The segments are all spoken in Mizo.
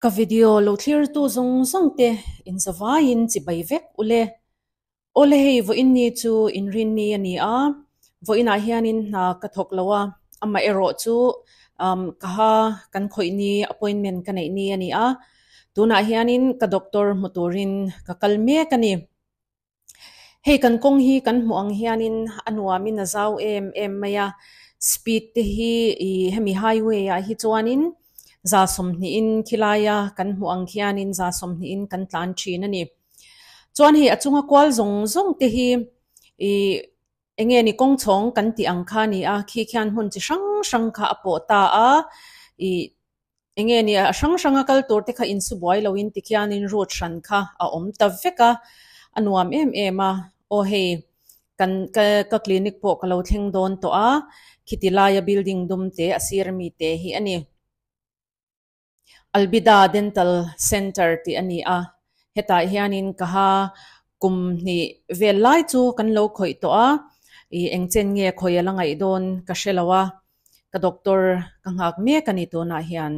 Ka video lo thlirtu zawng zawng te in zavaiin chibai vek ule. Awle hei vawiin ni chu inrin ni a ni a, vawiinah hianin hna ka thawk lo a, amaherawh chu umm ka ha kan khawih ni appointment ka neih ni a ni a, tunah hianin ka doctor hmu turin ka kal mek a ni. Hei kan kawng hi kan hmuh ang hianin a nuamin a zau em em mai a, speed te hi ih hemi highway ah hi chuanin za sawmhnihin khilaia kan hmuh ang khianin za sawmhnihin kan tlan thin a ni. Chuan hei a chunga kual zawng zawng te hi ih eng nge ni kawng chhawng kan tih ang kha a ni a, khi khian hmun chi hrang hrang kha a pawh ta a, ih eng nge ni a hrang hranga kal tur te kha insu buai loin tikhianin route hran kha a awm ta vek a, a nuam em em a, aw hei kan ka ka clinic pawh ka lo thleng dawn tawh a, khiti laia building dum te a sir ami te hi a ni. Albida Dental Centre tih a ni a, hetah hianin ka ha kum hnih vel lai chu kan lo khawih tawh a, ih eng chen nge khawi a la ngaih dawn ka hre lo a, ka doctor ka nghak mek a ni tunah hian.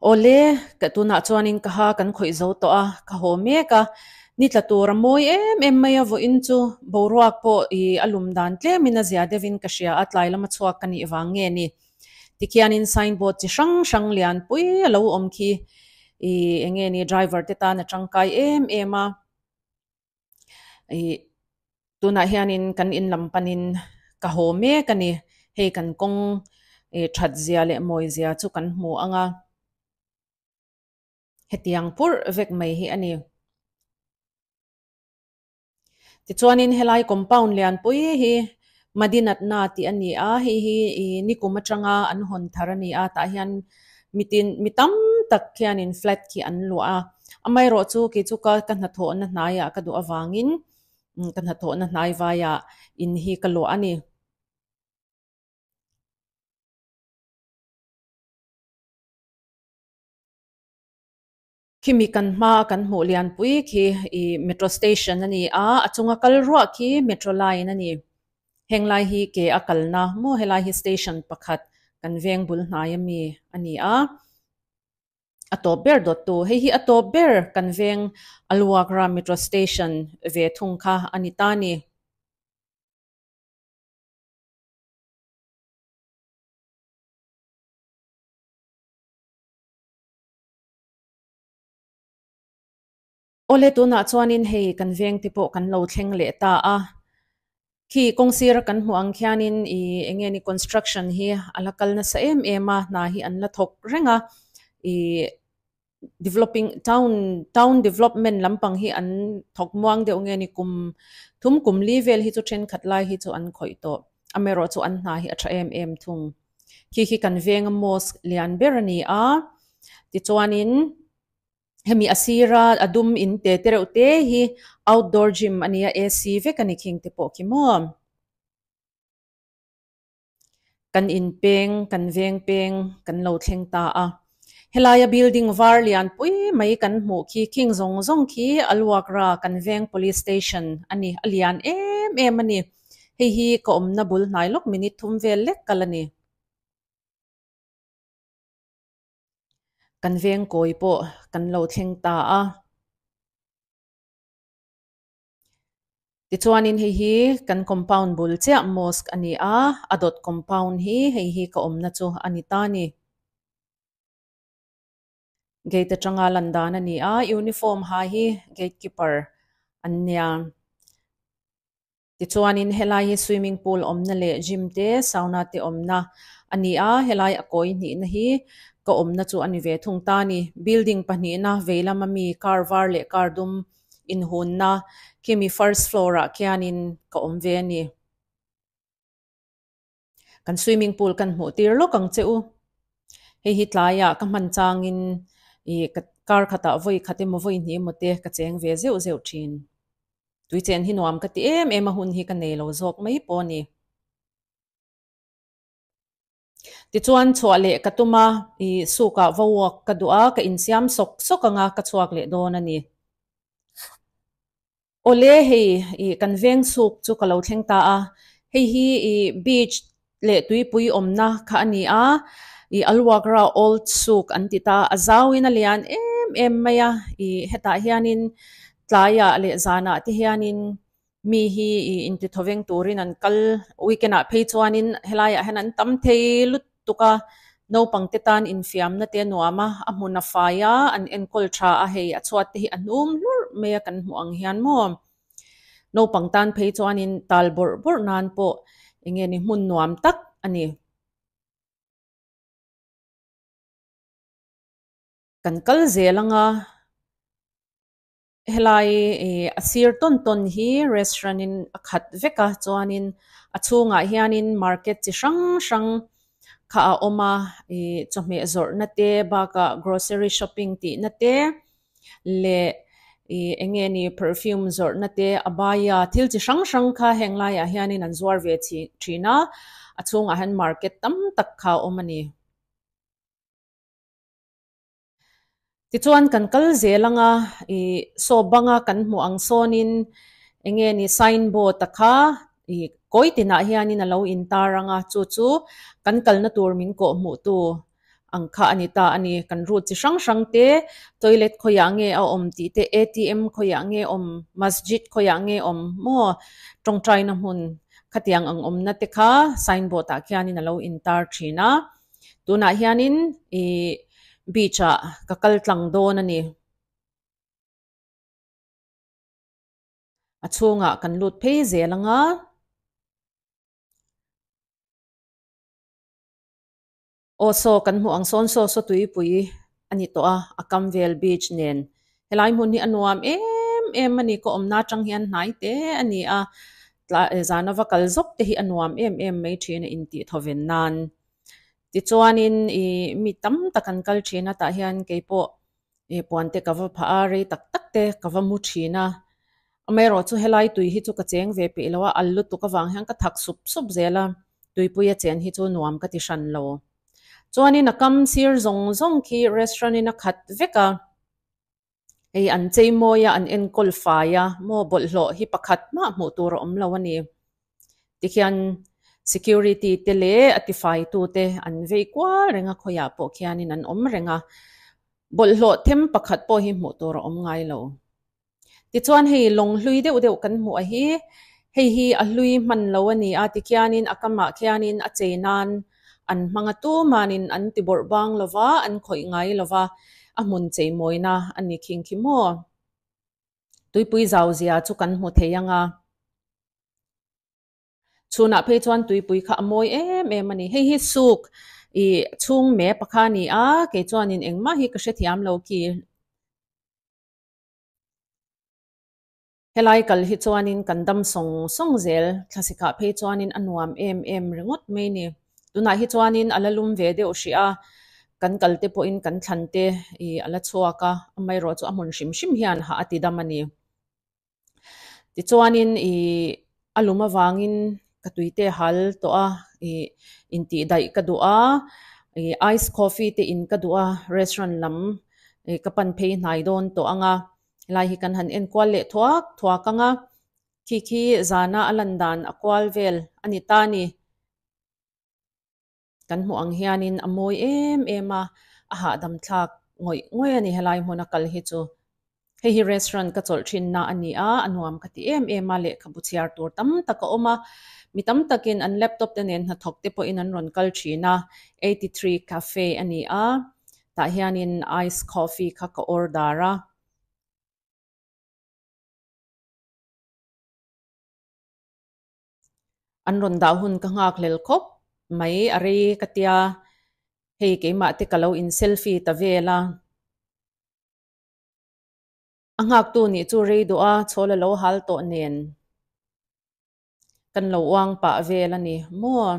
Awle, ka tunah chuanin ka ha kan khawih zo tawh a, ka haw mek a, ni tla tur a mawi em em mai a vawiin chu boruak pawh ih a lum dan tlemin a zia deuhin ka hria a, tlai lama chhuak ka nih vang nge ni. Tikhianin signboard chi hrang hrang lian pui a lo awm khi ih eng nge ni driver te tan a tangkai em em a, ih tunah hianin kan in lam panin ka haw mek a ni, hei kan kawng ih that zia leh mawi zia chu kan hmu ang a, hetiang purh vek mai hi a ni. Tichuanin helai compound lianpui hi Madinatna tih a ni a, hei hi ih nikum atanga an hawn thar a ni a, tah hian mitin mi tam tak khianin flat khi an luah a, amaherawh chu kei chu ka ka hnathawhna hnaiah ka duh avangin ka hnathawhna hnai vaiah in hi ka luah a ni. Khimi kan hma kan hmuh lianpui khi ih metro station a ni a, a chunga kal ruah khi metro line a ni. Heng lai hi ke a kalna maw helai hi station pakhat kan veng bul hnai ami a ni a, a tawp ber dawt tu hei hi a tawp ber kan veng Aluagra metro station ve thung kha a ni ta a ni. Awle tunah chuanin hei kan veng te pawh kan lo thleng leh ta a, khi kawng sira kan hmuh ang khianin ih eng nge ni construction hi a la kal nasa em em a, hna hi an la thawk reng a, ih developing town town development lampang hi an thawk muang deuh nge ni kum thum kum li vel hi chu thenkhat lai hi chu an khawih tawh, amaherawhchu an hna hi a tha em em thung. Khi khi kan venga mosque lian ber a ni a, tichuanin hemi a sira a dum in te te reuh te hi outdoor gym a nia A_C vek a ni khing te pawh khi maw. Kan in peng kan veng peng kan lo thleng ta a, helaia building var lian pui mai kan hmuh khi khing zawng zawng khi a luak ra kan veng police station a ni a lian em em a ni. Hei hi ka awmna bul hnai lawk minute thum vel lek kal a ni. Kan veng kawi pawh kan lo thleng ta a. Tichuanin hei hi kan compound bul chiah mosque a ni a, a dawt compound hi hei hi ka awmna chu a ni ta a ni. Gate atanga lan dan a ni a, uniform ha hi gate keeper an nia. Tichuanin helai hi swimming pool awmna leh gym te sauna te awmna a ni a, helai a kawi hnihna hi ka awmna chu a ni ve thung ta a ni. Building pahnihna vei lama mi car var leh car dum inhunna khimi first floor ah khianin ka awm ve a ni. Kan swimming pool kan hmuh tir lawk ang che u. Hei hi tlaiah ka hman changin ih ka kar khatah vawi khat emaw vawi hnih emaw te ka cheng ve zeuh zeuh thin. Tui chen hi nuam ka ti em em a hun hi ka nei lo zawk mai pawh a ni. Tichuan chhuah leh ka tum a, ih sukah va walk ka duh a, ka insiam sawk sawk ang a, ka chhuak leh dawn a ni. Awle hei ih kan veng chhuk chu ka lo thleng ta a, hei hi ih beach leh tuipui awmna kha a ni a, ih Alwagra old souk an ti ta a zauin a lian em em mai a, ih hetah hianin tlaiah leh zanah te hianin mi hi ih intithawveng turin an kal weekend ah phei chuanin helaiah hian an tam thei lutuk a, naupang te tan infiamna te a nuam a, a hmun a fai a, an enkawl tha a, hei a chhuat te hi a hnum hlurh mai a kan hmuh ang hian maw naupang tan phei chuanin tal bawrh bawrh nan pawh eng nge ni hmun nuam tak a ni. Kan kal zel anga. Helai ih a sir tawn tawn hi restaurant in a khat vek a chuanin a chhungah hianin market chi hrang hrang kha a awm a ih chawhmeh zawrhna te bakah grocery shopping tih na te leh ih eng nge ni perfume zawrhna te abaya thil chi hrang hrang kha heng laiah hianin an zuar ve thin a a chhungah hian market tam tak kha a awm a ni. Tichuan kan kal zel anga ih saw banga kan hmuh ang sawnin eng nge ni sign board a kha ih kawi tinah hianin a lo intar anga chu chu kan kalna tur min kawh hmuh tu ang kha a ni ta a ni. Kan route chi hrang hrang te toilet khawiah nge a awm tih te A_T_M khawiah nge awm masjid khawiah nge awm maw tawngtaina hmun khatiang ang awmna te kha sign board ah khianin a lo intar thin a. Tunah hianin ih beach ah ka kal tlang dawn a ni. A chhungah kan lut phei zel anga. Aw saw kan hmuh ang sawn saw saw tuipui a ni tawh a, a kam vel beach nen. Helai hmun hi a nuam em em a ni, ka awmna atang hian hnai te a ni a, zana va kal zawk te hi a nuam em em mai thin a intih thawven nan. Tichuanin ih mi tam tak an kal thin a tah hian keipawh ih puan te ka va phah a, rei tak tak te ka va mu thin a. Amaherawh chu helai tui hi chu ka cheng ve peih lo a, al lutuk avang hian ka thak sup sup zel a, tuipui a chen hi chu nuam ka ti hran lo. Chuanin a kam sir zawng zawng khi restaurant in a khat vek a. Hei an chei mawi a, an enkawl fai a, maw bawlhhlawh hi pakhat mah hmuh tur a awm lo a ni. Tikhian security te leh a tifai tu te an vei kual reng a, khawiah pawh khianin an awm reng a, bawlhhlawh them pakhat pawh hi hmuh tur a awm ngai lo. Tichuan hei lawng hlui deuh deuh kan hmuh a hi, hei hi a hlui hman lo a ni a, tikhianin a kamah khianin a chei nan an hmang a, tumanin an ti bawrh bang lo va, an khawih ngai lo va, a hmun chei mawina a ni khing khi maw. Tuipui zau zia chu kan hmu thei ang a. Chhunah phei chuan tuipui kha a mawi em em a ni. Hei hi suk ih chhung map a kha a ni a, kei chuanin engmah hi ka hrethiam lo khi. Helai kal hi chuanin kan dam sawng sawng zel, thlasikah phei chuanin a nuam em em ringawt mai ni. Tunah hi chuanin a la lum ve deuh hrih a, kan kal te pawhin kan thlan te ih a la chhuak a, amaherawh chu a hmun hrim hrim hian hah a ti dam a ni. Tichuanin ih a lum avangin ka tui te hal tawh a, ih intih daih ka duh a, ih ice coffee te in ka duh a, restaurant lam ih ka pan phei hnai dawn tawh ang a, helai hi kan han en kual leh thuak thuak ang a, khi khi zana a lan dan a kual vel a ni ta a ni. Kan hmuh ang hianin a mawi em em a, a hahdam thlak ngawih ngawih a ni helai hmuna kal hi chu. Hei hi restaurant ka chawlh thinna a ni a, a nuam ka ti em em a, lehkhabu chhiar tur tam tak a awm a, mi tam takin an laptop te nen hnathawk te pawhin an rawn kal thin a, 83 cafe a ni a, tah hianin ice coffee kha ka order a. An rawn dah hun ka nghak hlel khawp mai a rei ka tia, hei keimah te ka lo in selfie ta vel a. A nghaktu nih chu rei duh a, chhawl a lo hal tawh nen kan lo uang pah vel a ni maw.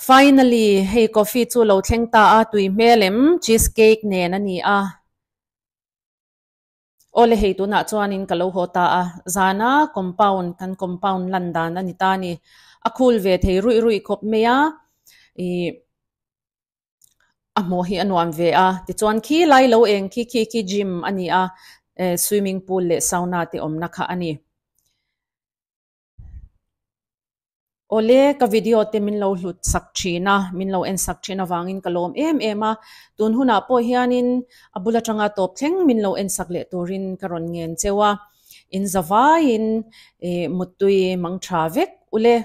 Finally, hei coffee chu lo thleng ta a, tui hmel em, cheese cake nen a ni a. Awle hei tunah chuanin ka lo haw ta a, zana compound kan compound lan dan a ni ta a ni. A khul ve thei ruih ruih khawp mai a, ih A hmuh hi a nuam ve a, tichuan khi lai lo eng khi khi khi gym a ni a, eh swimming pool leh sauna te awmna kha a ni. Awle, ka video te min lo hlut sak thin a, min lo en sak thin avangin ka lawm em em a, tun hunah pawh hianin a bul atanga tawp thleng min lo en sak leh turin ka rawn ngen cheu a, in zavaiin eh muttui mang tha vek ule.